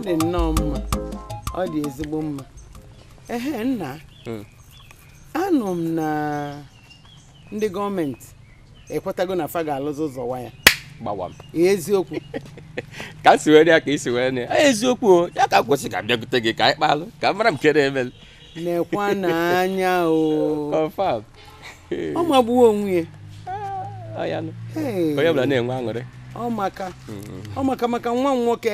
Ọ dị nnọọ mma. Ọ dị ezigbo mma. Ehe nna. Anụ m na ndị gọọmenti ekwetago na fa ga-alụzi ụzọ waya. Gbawam. Eziokwu. Ka si wee ya ka isi wee ya. Eziokwu ya ka kwesị ka bịakwute gị ka anyị kpalụ ka mara m kere emel. Nekwa n'anya o. Confirm. Ọ magbuo onwe ya. Ọ ya nụ. Onye ọbụla na-enwe aṅụrị. Ọ maka. Ọ maka maka nwa m nwoke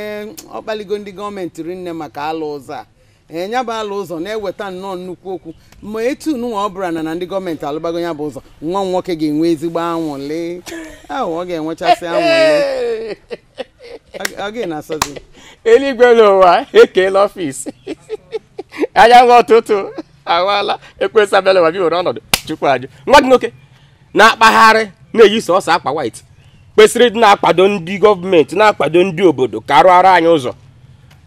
ọ kpaligo ndị gọọmenti rinne maka alụ ụzọ a. Ee, ya bụ alụ ụzọ na-eweta nnọọ nnukwu okwu ma etu nwa ọ bụla na ndị gọọmenti alụbago ya bụ ụzọ nwa m nwoke ga-enwe ezigbo anwụlị ahụ ọ ga-enwechasị anwụlị. Ọ gị na-asọzi eluigwe n'ụwa ekeela ọfịs anyanwụ ọtụtụ awala ekwesị abịala ụwa bi were ọnọdụ chukwu ajụ nwa gị nwoke na-akpagharị na-eyi sọsọ akpa white kwesịrị ịdị na-akwado ndị gọọmenti na-akwado ndị obodo ka arụara anyị ụzọ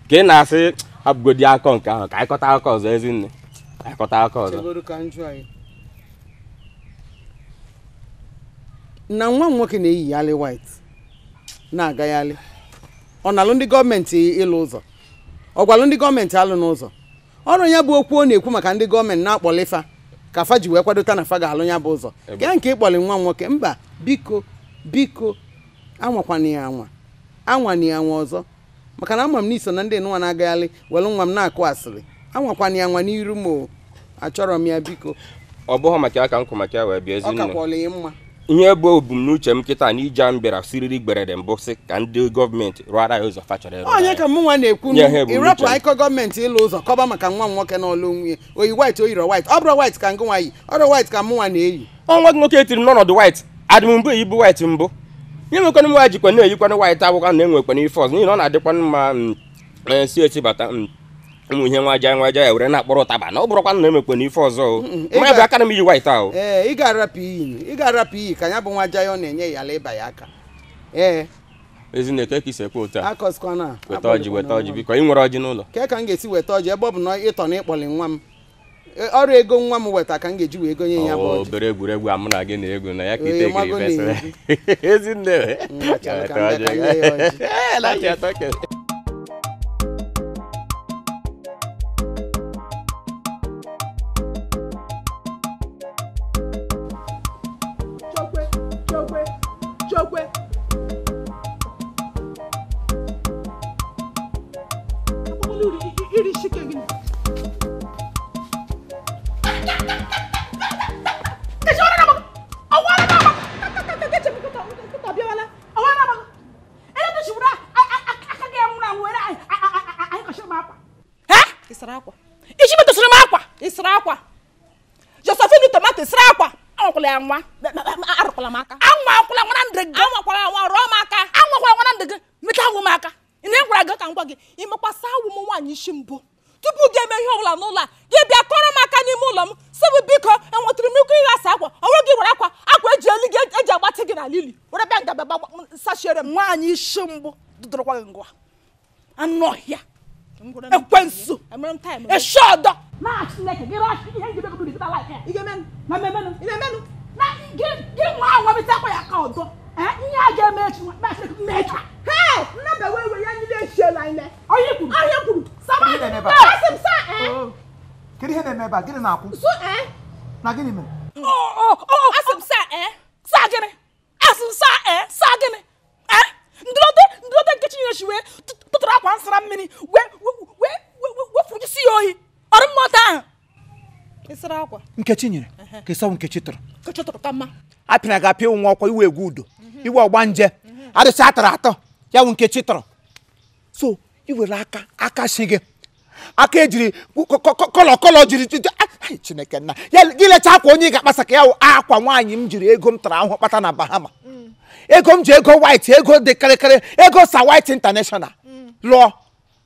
ka ị na-asị abụgodi akọ nke ahụ ka anyị kọta akọ ọzọ ezinne anyị kọta akọ ọzọ. Na nwa m nwoke na-eyigharị white na-agagharị ọ na-alụ ndị gọọmenti ịlụ ụzọ ọ gwalụ ndị gọọmenti alụ n'ụzọ ọrụ ya bụ okwu ọ na-ekwu maka ndị gọọmenti na-akpọli fa ka fa ji wee kwadota na fa ga-alụ ya bụ ụzọ ka nke ịkpọli nwa m nwoke mba biko biko anwakwana ya anwa anwana ya anwa ọzọ maka na ama m n'iso na ndị nwa na-agagharị welu nwa m na-akụ asịrị anwakwana ya nwa n'iru m o achọrọ m ya biko. Ọ bụghị maka aka nkụ maka ya wee bịa ezinne. Ọ kakwala ya mma. Ihe bụ ebumnuche m kịta na ije m bịara siriri gberede mbụ sị ka ndị gọọmenti rụara ya ụzọ fa chọrọ ịrụ. Onye ka mụ nwa na-ekwu ịrapụ akọ gọọmenti ịlụ ụzọ kọba maka nwa m nwoke n'ọlụ onwe oyi white oyiro white ọ bụrụ white ka ngụ nwa yi ọrụ white ka mụ nwa na-eyi. Ọnwa gị nwoke etiri m n'ọnọdụ white adị m mbụ eyibu white mbụ ihe nwekwanụ m jikwa na-eyikwanụ white abụkwa na enwekwana ife ọzọ n'ihi na ọ na-adịkwanụ mma si eti bata ụmụ ihe nwaja nwaja ya were na-akpọrọ ụtaba na ọ bụrụkwa na emekwana ife ọzọ o ma bụ aka na m iyi white ahụ. Ee, ị ga-arapụ iyi ị ga-arapụ iyi ka ya bụ nwaja ya ọ na-enye ya ala ịba ya aka. Ee ezinne ka isi ekwe ụta akọsikwana weta ọjị weta ọjị biko ị nwere ọjị n'ụlọ ke ka m ga-esi weta ọjị ebe ọ bụ na ịtọ na ịkpọli nwa m ọrụ ego nwa m weta ka m ga-eji wee gonye ya bụ ọjị. Obere egwuregwu a mụ na gị na-egwu na ya ka ite gị fesịrị ezinne. Tupu gị eme ihe ọbụla n'ụlọ a gị bịa kọrọ m aka n'ime ụlọ m sị m biko enwetara m ike ịghasa akwa ọnwe gị were akwa akwa eji elu gị eji agbatị gị n'ala ili were bịa nga bịa sachere m nwaanyị isi mbụ dụdụrụkwa gị ngwa anụ ọhịa ekwensu eshi ọdọ na Chineke gị ihe njide gị dịta like ya na gị nwa anwa bịta akwa ya aka ọdọ ihe a ga-eme echi mmecha Kedu ihe na-eme ebe a? Gịnị na-akwụ? Na gịnị mere? Asị m sa sa gịnị? Asị m sa sa gịnị? Ndụlọte nke Chineke si wee tụtụrụ akwa nsara mmiri wee fụjisi ya oyi ọrụ mmụta ahụ. Ịsara akwa. Nkechi nyere ka ịsọ Nkechi tụrụ. Nkechi tụrụ ka mma. Apịara gị apịa nwa ọkwa iwe egwu udo iwe ọgba nje arụsị atọrọ atọ ya wụ Nkechi tụrụ. So i were aka aka si gị aka ejiri kọlọ kọlọ jiri Chineke nna ya gị lecha akwa onye ị ga-akpasa ka ya wụ akwa nwaanyị m jiri ego m tara ahụhụ kpata na Bahama ego m ji ego white ego dị kịrịkịrị ego sa white international lụọ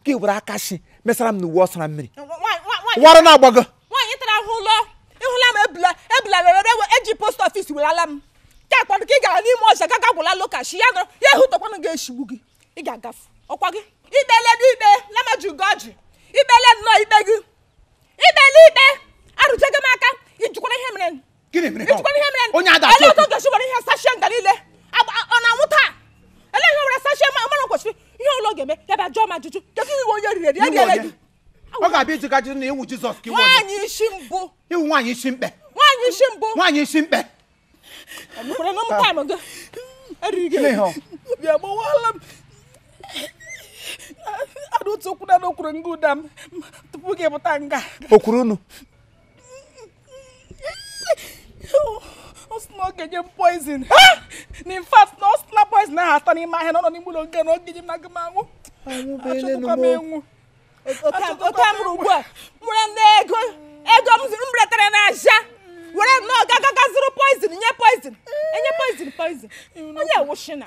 gị were aka si mesara m na uwe ọsara mmiri warụ na-agbago nwaanyị tara ahụ ụlọ ịhụla m ebula were eji post ọfis werala m ka akpọrọ ka ị gara n'ime ọcha gaga gwụla lokachi ya nọrọ ya ehụtọkwanụ ga-eshigbu gị ị ga-agafe ọkwa gị ikpele n'ikpe lamajugo ọjị ikpele nnọọ ikpe gị ikpele ikpe arụjego m aka ijukwara ihe mere ijukwara ihe mere ele otu ga-esi were ihe sachie nga niile ọ na-anwụ taa ele ihe were sachie mara kwesịrị ihe ụlọ ga-eme ya bịa jụọ m ajụjụ kedu iwe onye riri eri ya gị. Ọ ga-abịa ịjụ gị ajụjụ na iwu Jizọs ka iwu nwaanyị isi mbụ. Iwu nwaanyị isi mkpe. Nwaanyị isi mbụ. Nwaanyị isi mkpe. Emekwara na m taịm gị. Eriri gị. Obi agbawala m. Ada otu okwu na okwuru nga ụda m tupu gị pụta nga. O kwuru unu? Ọ sị na ọ ga-enye m poison. In fact, na ọ sị na poison ahụ atọ n'ime ahịa na ọ nọ n'ime ụlọ nga na ọ ga-enye m na aga m anwụ. Achọtụkwa m enwu. Otu a mụrụ ugbu a nwere nne ego ego m retara n'ahịa were nnọọ gaga zụrụ poison nye poison enye poison poison onye wụshina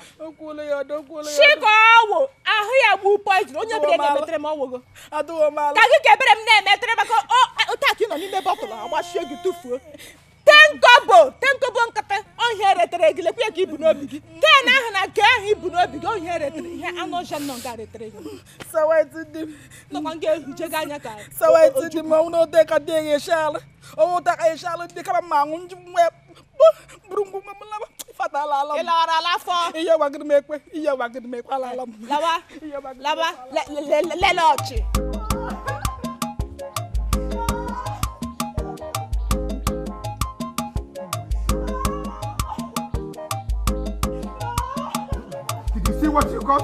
shika ọwụ ahụ ya gbu poison onye bere na-emetere m ọwụgo ka gị ka ebere m na-emetere maka otu aka ị nọ n'ime bọtụlụ agbachie gị tụfuo tenkobo nkata ọhịa retere gị lekwa ka ibu n'obi gị ken ahụ na nke ahụ ibu n'obi gị ọhịa retere ihe anụ ọhịa nọ nga retere gị nọkwa nga ehuje gị anya ka sawaiti dị m ọnwụ na ka dị eghe ọnwụ ta ka eshala ndị kama ma anwụ nji nwe bụrụ ngwungwe m laba ifata ala ala m ị lawara ala afọ ihe gwagịrị m ekwe ihe gwagịrị m ekwe ala ala m lawa lawa lele ọchị. See what you got?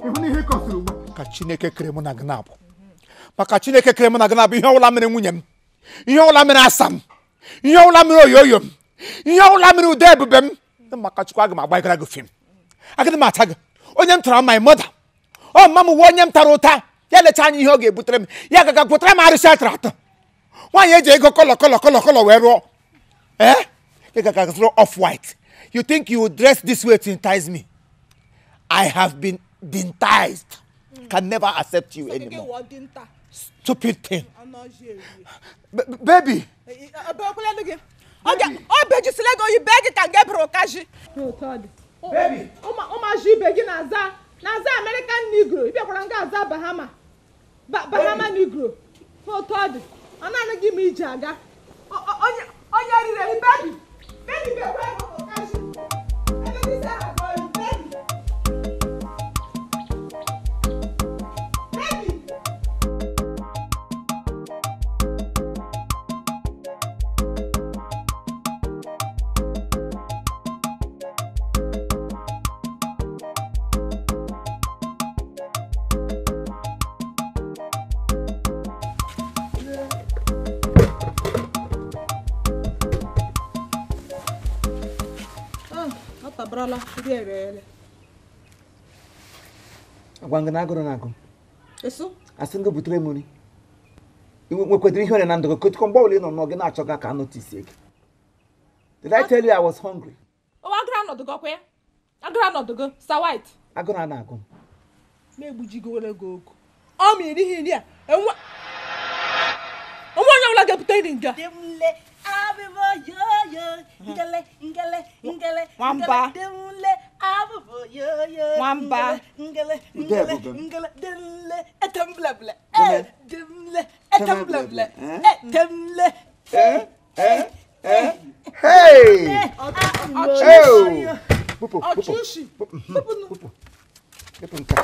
Ịhụ ihe kọsịrị ugbu a. Ka Chineke kere mụ na gị na-abụ. Maka Chineke kere mụ na gị na-abụ ihe ọbụla mere nwunye m, ihe ọbụla mere asa m, ihe ọbụla mere oyoyo m, ihe ọbụla mere ude ebube m. Maka Chukwu aga m agbagara gị fim. Agadi m ata gị. Onye m tara my mother. Ọ mma m uwe onye m tara ụta. Ya lecha anya ihe ọ ga-ebutere m. Ya gaga gwụtara m arụsị atara atọ. Nwaanyị eji ego kọlọ kọlọ kọlọ kọlọ wee rụọ. Eh? Ị gaga zụrụ off white. You think you would dress this way to entice me? I have been enticed. Can never accept you anymore. Stupid thing. Baby. Baby. American Negro. Bahama. Bahama Negro. Baby. Baby. Agwa na agụrụ na agụ. Asị m gị butere m nri. Nwekwadoro ihe ọrịa na ndụ gị kọtụkọ mgbe ọbụla ị nọ n'ọ gị na-achọ gị ka notice gị. Did I tell you I was hungry? Oh, agụrụ anọdụ gị ọkwa ya? Agụrụ anọdụ gị, Sir White. Agụrụ a na-agụ m. Ma egbujigoro gị ogu. Ọ ma iri nri a, enwe onye ọbụla ga-ebute nri nga. Nwamba. Nwamba. Hey! Oh! Pupu, pupu. Pupu.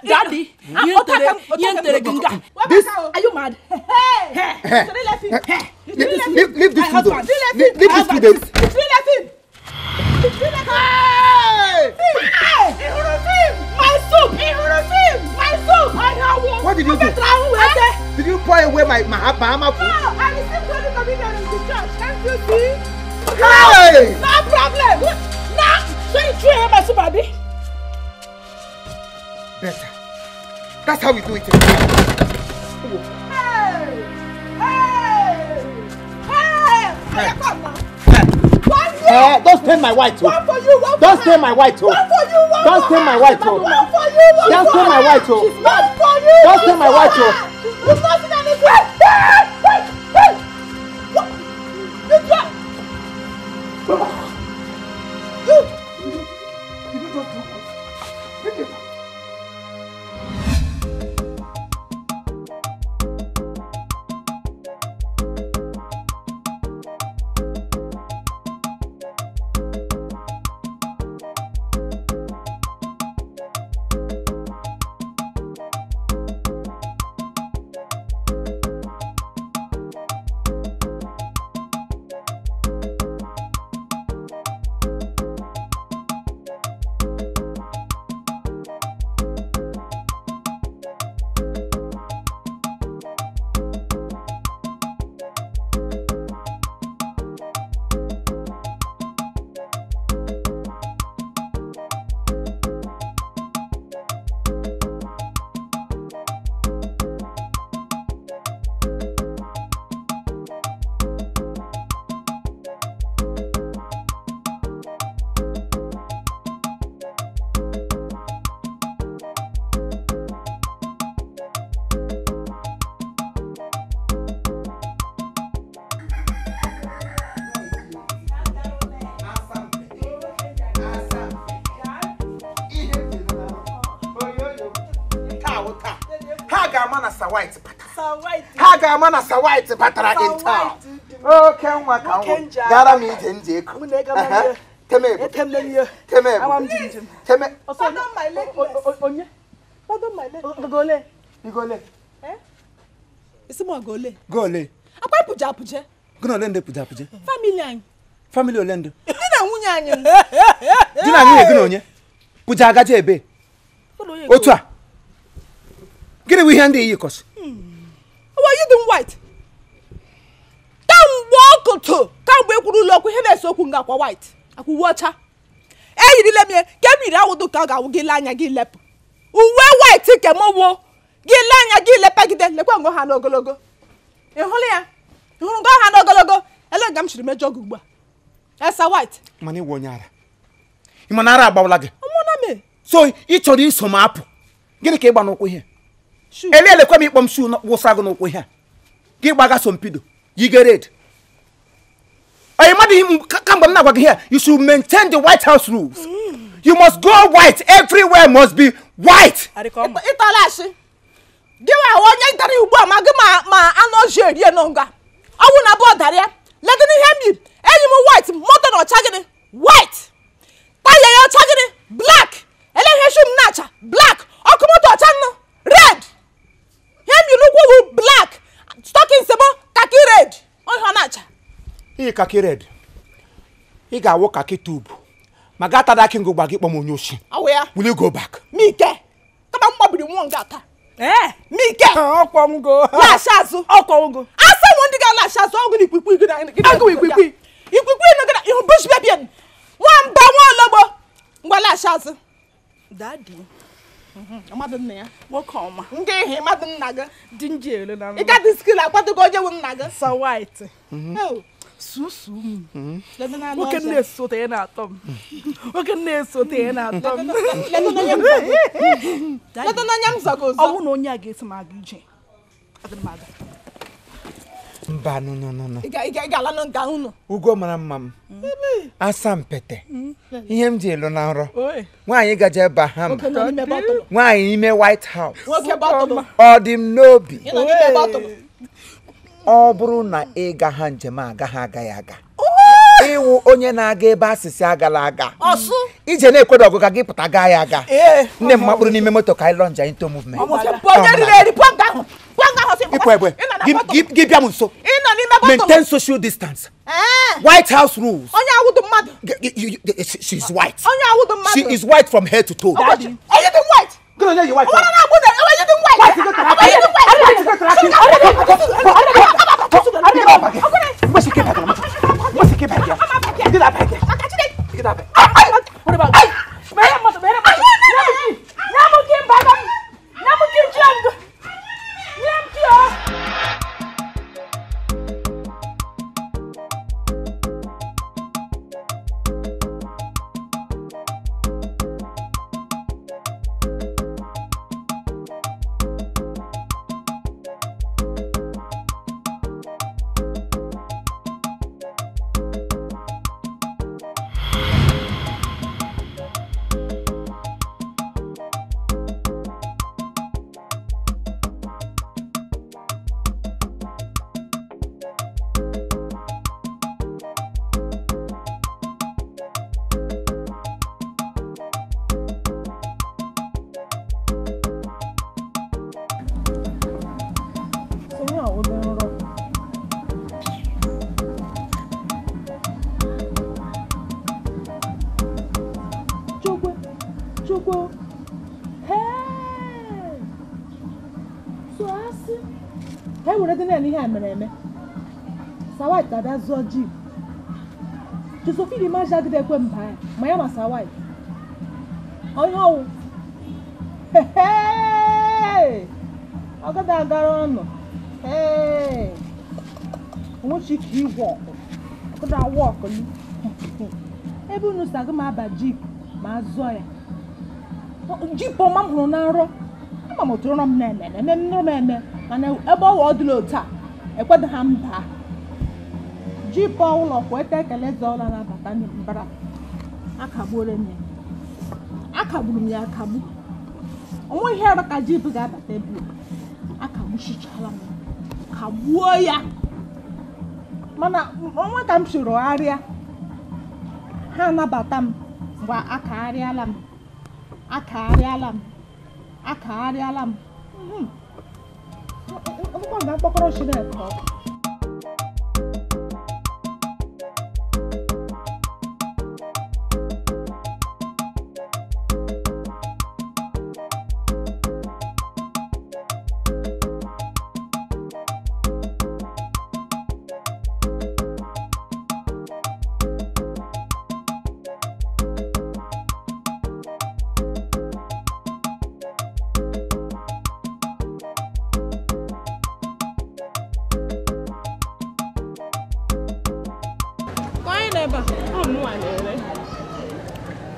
Daddy, this, are you mad? Hey, leave this food. Leave this food. My soup! My soup! What did you do? Did you pour away my Bahama food? No, I received Holy Communion in the church. Can't you see? Hey! No problem. No, so you threw away my soup, Abi? Better. That's how we do it. Hey! Hey! Hey! Come now. Don't stain my white. One for you, one for Don't stain my white. One for you, one Don't stain my white. One for you, one Don't stain my white. One for you. Don't stain my white. You've not seen anything. Wait, wait, wait. What? You just. You. Did you just do what? Bring it. ga-ama na Sir White batara in town. Oke nwa ka nwa. Gara m ije nje eko. Teme ebu. Teme ebu. Teme. Pardon my lateness. Onye? Pardon my lateness. Gole. Igole. Eh? Isi mo gole. Gole. Akwa puje apuje. Gụna ole ndị puje apuje? Family anyị. Family ole ndị? Di na nwunye anyị. Di na nwunye gị na onye? Puje agaje ebe? Otu a. Gịnị bụ ihe ndị iyi kọsị? Why you doing white? Kamgbe ọkụtụ, kamgbe ekwuru ụlọ okwu ihe na-ese okwu nga akwa white. Akwa uwe ọcha. Eyirile m ya, ka e yiri awụdụ ka ọ ga-awụ gị lee anya gị lepụ. Uwe white ke m wo, gị lee anya gị lepagide, lekwa ngo ha n'ogologo. Ị hụrụ ya? Ị hụrụ ngo ha n'ogologo? Ele nga m chiri mejọ gị ugbu a. Esa white. Mana ịwụ onye ara. Ị ma na ara agbawala gị? Ọmụna me. So ị chọrọ iso m apụ. Gịnị ka ị gba n'ụkwụ ihe? Ele elekwa m ịkpọ m shuu wụsa gị n'ụkwụ ihe a. Gị gbaga sompido, yige red. Onye mmadụ kamgbe m na-agwa gị here, you should maintain the White House rules. You must go white. Everywhere must be white. Ịtala ashị. Gị nwa onye dara ugbu a ma gị ma anụ ọjị erie nọ nga. Ọnwụ na abụọ dara ya. Legịnị ihe m yi. Enyi m white, moto na ọcha gịnị? White. Taya ya ọcha gịnị? Black. Ele ihe shu m na-acha? Black. Ọkụ moto ọcha nnụ? Red. Ihe m yi n'ụkwụ bụ black. Stockings m kaki red. Ọ na-acha. Ị kaki red. Ị ga-awụ kaki tube. Ma ga tada ki ngụ gba gị kpọm onye oshi. Awụ ya. Will you go back? Mike. Kama m gbabiri nwụọ nga taa. Eh? Mike. Ọkwọnwụgo. Laghachi azụ. Ọkwọnwụgo. Asị m ndị ga-alaghachi azụ ọgụ na ikwikwi gị na Agụ ikwikwi. Ikwikwi nụ gị na ihu bush baby m. Nwamba nwa ologbo. Ngwa laghachi azụ. Daddy. Mmadụ nna ya. Nwoke ọma. Ndị ihe mmadụ nna gị. Di nji elu na Ị ga dị skill akwadogo onye nwe nna gị. Sir White. Susu m. Nwoke na-esote ya na-atọ m. Nwoke na-esote ya na-atọ m. Leta n'anya m zọgo ụzọ. Ọ bụrụ na onye a ga-eso m aga ije. Aga m aga. Mba, no, no, no, no. Ị ga-ala na nga unu. Ugo mara mma m. Asampete. Ihe m ji elu na nrọ. Nwaanyị gaje Bahama. Nwaanyị n'ime White House. Ọ dị m n'obi. Ọ bụrụ na ị gaha njem agaghị aga ya aga. Ịwụ onye na-aga ebe asịsị agala aga. Ije na-ekwedo ọgụ ka gị pụta gaa ya aga. Nne m makpụrụ n'ime moto ka anyị lọnja into movement. Ịpụ egbe. Gị bịa m nso. Maintain social distance. White House rules. She's white. She is white from head to toe. Daddy. White. White. Sir White abịa zụọ jeep. Josephine Imaji agide ekwe mba ya ma ya ma Sir White. Onye ọwụ. Ọgada agara ọnụ. Onwechi ike igwe ọkụ. Ọgada awa ọkụ. Ebe unu si agụ m aba jeep ma zụọ ya. Jeep ọma m hụrụ na nrọ. Ama m otu nrọ m na-eme eme m nrọ m eme mana ebe ọwa ọ dịla otu a ekwedo ha mba. Jeep ụlọ kweta ekele zọọla na-abata mbara. Akagbuoro m ya. Akagburu m ya akagbu. Onwe ihe ọrụ ka jeep ga-abata ebe a. Akagbuchichala m ya. Kagbuo ya. Mana onwe ka m soro gharịa. Ha anabata m mgbe akagharịala m. Akagharịala m. Akagharịala m. Ọkpụkpọ nga mkpọkọrọ Chineke ọkụ.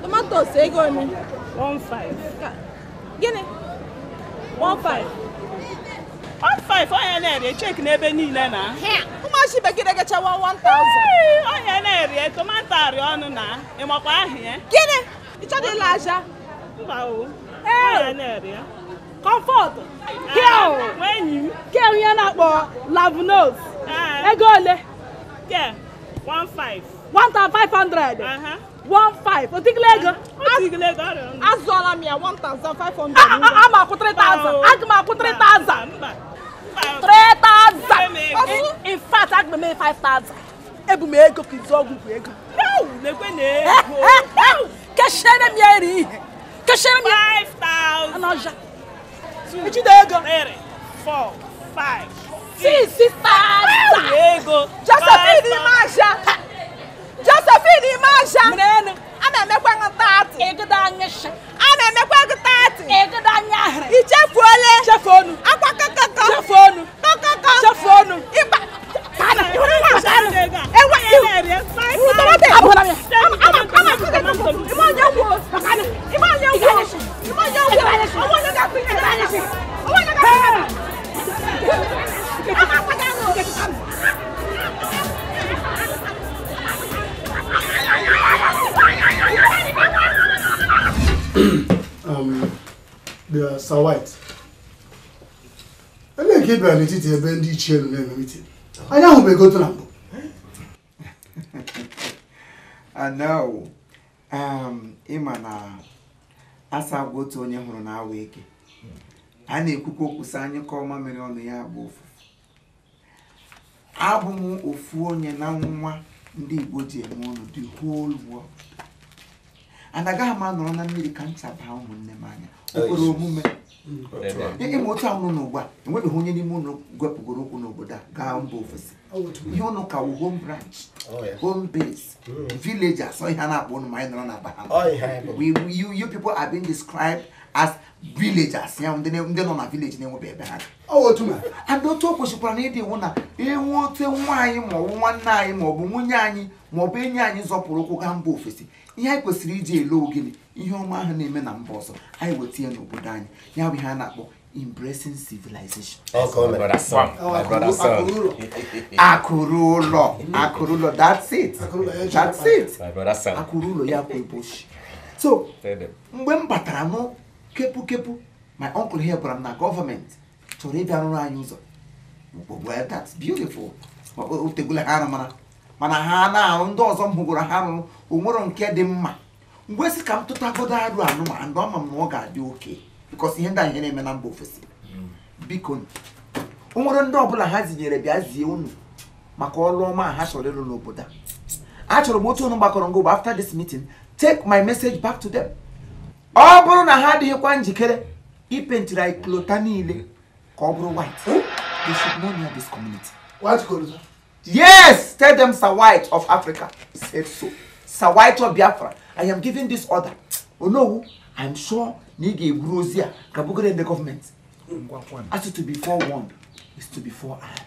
Tomatoes ego ole? 15. Gịnị? 15. 15 onye na-ere check n'ebe niile na. Ụmụachi bekee gacha 1000. Onye na-ere tomato arị ọnụ na ịmakwa ahụ ya. Gịnị? Ị chọrọ ịla aja? Mba o. Onye na-ere ya. Comfort. Enyi m. Ke onye na-akpọ Lavunos. Ego ole? Ke 15. 1500. 15. Otigile ego. Otigile ego ọrịa. Azụọla m ya 1500. Ama akwụ 3000. Aga m akwụ 3000. Mba. 3000. In fact, aga m eme 5000. Ebu m ego ka izu ọgwụ bụ ego. Lekwe na ego. Keshere m ya eri ihe. Keshere m ya 5000. Anọja. Ejide ego. 3 4 5 6 6000. Ego. Josephine Imasha. Josephine Imasha. Mrenu. Ana emekwa gị 30. Egodo anyịsha. Ana emekwa gị 30. Egodo anya ahịrị. Ichefuole. Chefuonu. Akwa kakaka. Chefuonu. Kakaka. Chefuonu. Ịgba. Kana. Ewa. Iwu. Abụla m ya. Ama ama Ime onye gwuo. Ime onye gwuo. Ime onye gwuo. Ọnwa onye ga-akụ ihe. Ọnwa onye ga-akụ ihe. Ama akwa gị ahụ. The Sir White. Ele ka ị bịara n'etiti ebe ndị ichie nọ na-eme meeting. Anyị ahụbeghị otu na mbụ. I know. Ịma na asa agwa otu onye hụrụ na awa eke. A na-ekwukwa okwu sị anyị ka ọma mere ọnụ ya agba ụfụfụ. Abụ m ofu onye na nwa ndị Igbo ji eme ọnụ the whole world. And agaghị m anọrọ na mmiri ka ncha baa ụmụnne m anya. O kwere omume. Ịma otu ahụ nọ n'ugbu a, enwebeghị onye n'ime ụnụ gwepụgoro okwu n'obodo a gaa mba ofesi. Ihe ụnụ ka wụ home branch, home base, village asọ ihe a na-akpọ ụnụ ma anyị nọrọ na Bahama. You people are being described as villagers, ya ndị nọ na village na-enwebe ebe ha. And otu o kwesịkwara na ịdị iwu na enwe otu nwa anyị ma ọ bụ nwanne anyị ma ọ bụ nwunye anyị ma ọ bụ enyi anyị zọpụrụ ụkwụ gaa mba ofesi. Ihe anyị kwesịrị iji ele ogene ihe ọma ahụ na-eme na mba ọzọ anyị weta ya n'obodo anyị, ya bụ ihe a na-akpọ embracing civilization. Akụrụ ụlọ, akụrụ ụlọ, that's it. That's it. Akụrụ ụlọ ya kwa eboshi. So mgbe m batara nụ kepu kepu, my uncle here gwara m na gọọmenti chọrọ ịbịa rụrụ anyị ụzọ. Well, that's beautiful. O tegula ha arụ mana ha na-arụ ndị ọzọ m hụgoro ha rụrụ o nwere nke dị mma. Mgbe sị ka m tụtagodo arụ anụ ma ndị ọma m na ọ ga-adị oke because ihe ndị a ihe na-eme na mba ofesi. Biko o nwere ndị ọbụla ha zinyere bịa zie unu maka ọrụ ọma ha chọrọ ịrụ n'obodo a. Achọrọ m otu unu gbakọrọ ngụ after this meeting, take my message back to them. Ọ bụrụ na ha adịghịkwa njikere ipentiri anyị klota niile ka ọ bụrụ white, they should not near this community. White kolota? Yes, tell them Sir White of Africa said so. Sir White of Biafra, I am giving this order. Onowu, I'm sure na ị ga-eburu ozi a ka bugoro ndị gọọmenti. As to be forewarned is to be forearmed.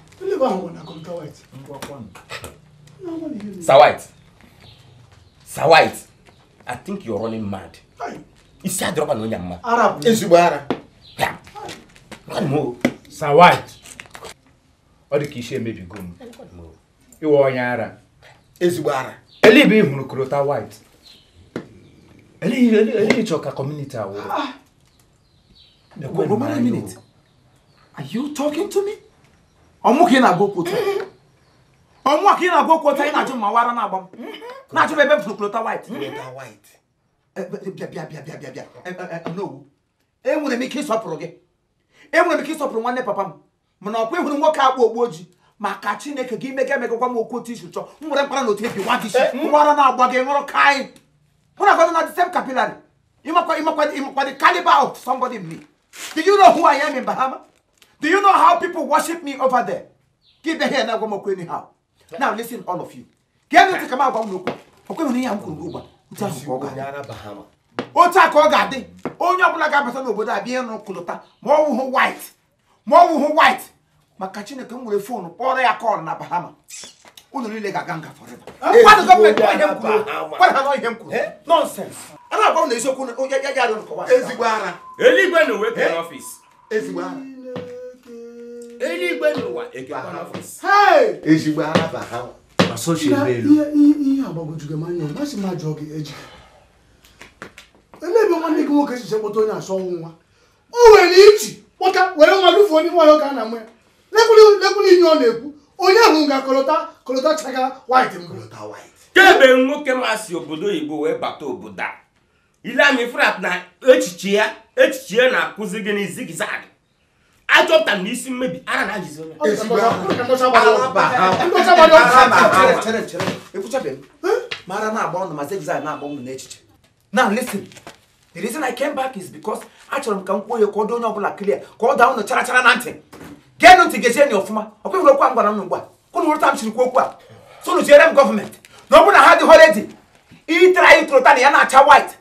Sir White. Sir White, I think you're running mad. Isi adịrọkwa na onye mma. Ezigbo ara. Sir White, ọ dị ka isi emebigo m. Iwe onye ara. Ezigbo ara. Ele ebe ị hụrụ Korota White? Ele ịchọ ka community awụrụ. Wait a minute. Are you talking to me? Ọmụ ka ị na-agwa okwu otu a. Ọmụ ka ị na-agwa okwu otu a, ị na-ajụ ma wara na-agba m. Na-ajụ m ebe m fụrụ Kolota white. Kolota white. Bịa bịa bịa bịa bịa bịa. N'owu. Enwere m ike ịsọpụrụ gị. Enwere m ike ịsọpụrụ nwanne papa m. Mana ọkwa ịhụrụ nwoke akpụ ogbu ojii. Maka Chineke gị mega emegakwa m okwu otu isi chọọ. M were mkpara na otu ebi nwa gị isi. Nwara na-agba gị ṅụrụ ka anyị. Mụ na gọdọ na the same capillary. Ịmakwa the caliber of somebody in me. Do you know who I am in Bahama? Do you know how people worship me over there? Give the hair now, go anyhow. Now listen, all of you. Get me to come out. White. More white. Maka Chineke m were phone kpọrọ ya call na Bahama. Unu niile ga-aga nga forever. Kwado gọọmenti ihe m kwuru. Kwado ha ihe m kwuru. Nonsense. A na-agwa m na eziokwu ya ya arịọ nkọwa. Ezigbo ara. Eluigwe na uwe kere ọfịs. Ezigbo ara. Eluigwe na ụwa ekekwa n'ọfịs. Hey! Ezigbo ara Bahama. Ihe agbagojugo m anya, masị m ajụọ gị eji. Elee ebe nwanne gị nwoke si kpọta onye asọ nwa? O nwere ichi kpọta were nwa lụfuo n'ime ọhịa ka a na-amụ ya. Lekwulu ihe ọ na-ekwu. Onye ahụ ga kolota chaga white m. Kolota white. Kemgbe nwoke masị obodo oyibo wee bata obodo a. Ile anyị frat na echiche ya na-akụzi gị zigzag. Achọpụtara m n'isi mmebi ara na-ajụzi onye. Mara na-agba ọnụ ma zigzag na-agba ọnụ n'echiche. Now listen. The reason I came back is because achọrọ m ka m kwuo ya ka ọ dị onye ọbụla clear, ka ọ daa ụnụ chara chara na ntị. Geenụ ntị gezie na ọfụma. Ọkwa ịhụrụ okwu a m gwara m ugbu a. Kụnụ wụrụ m chiri kwuo okwu a. So unu ziere m gọọmenti. Na ọ bụrụ na ha adịghị ready, itere anyị trota na ya na-acha white.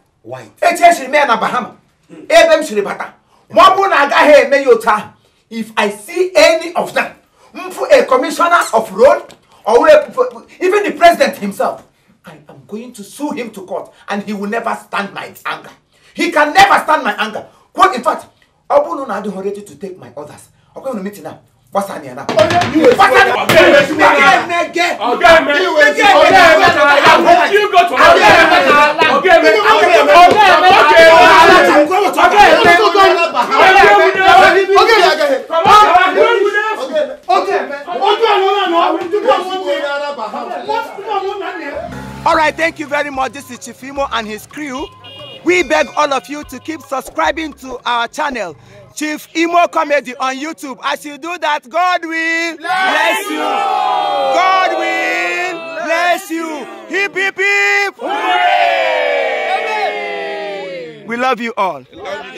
Echi esiri mee ya na Bahama. Ebe m siri bata. Ma ọ bụrụ na agaghị eme ya otu ahụ, if I see any of them, mfu a commissioner of road or even the president himself, I am going to sue him to court and he will never stand my anger. He can never stand my anger. Quote, in fact, ọ bụrụ na adịghị ready to take my orders. Okay, we'll meet now. What's on here now? All right, thank you very much. This is Chief Imo and his crew. We beg all of you to keep subscribing to our channel, Chief Imo Comedy on YouTube. As you do that, God will bless you. God will bless you. Hip, hip, hip. Hooray! We love you all.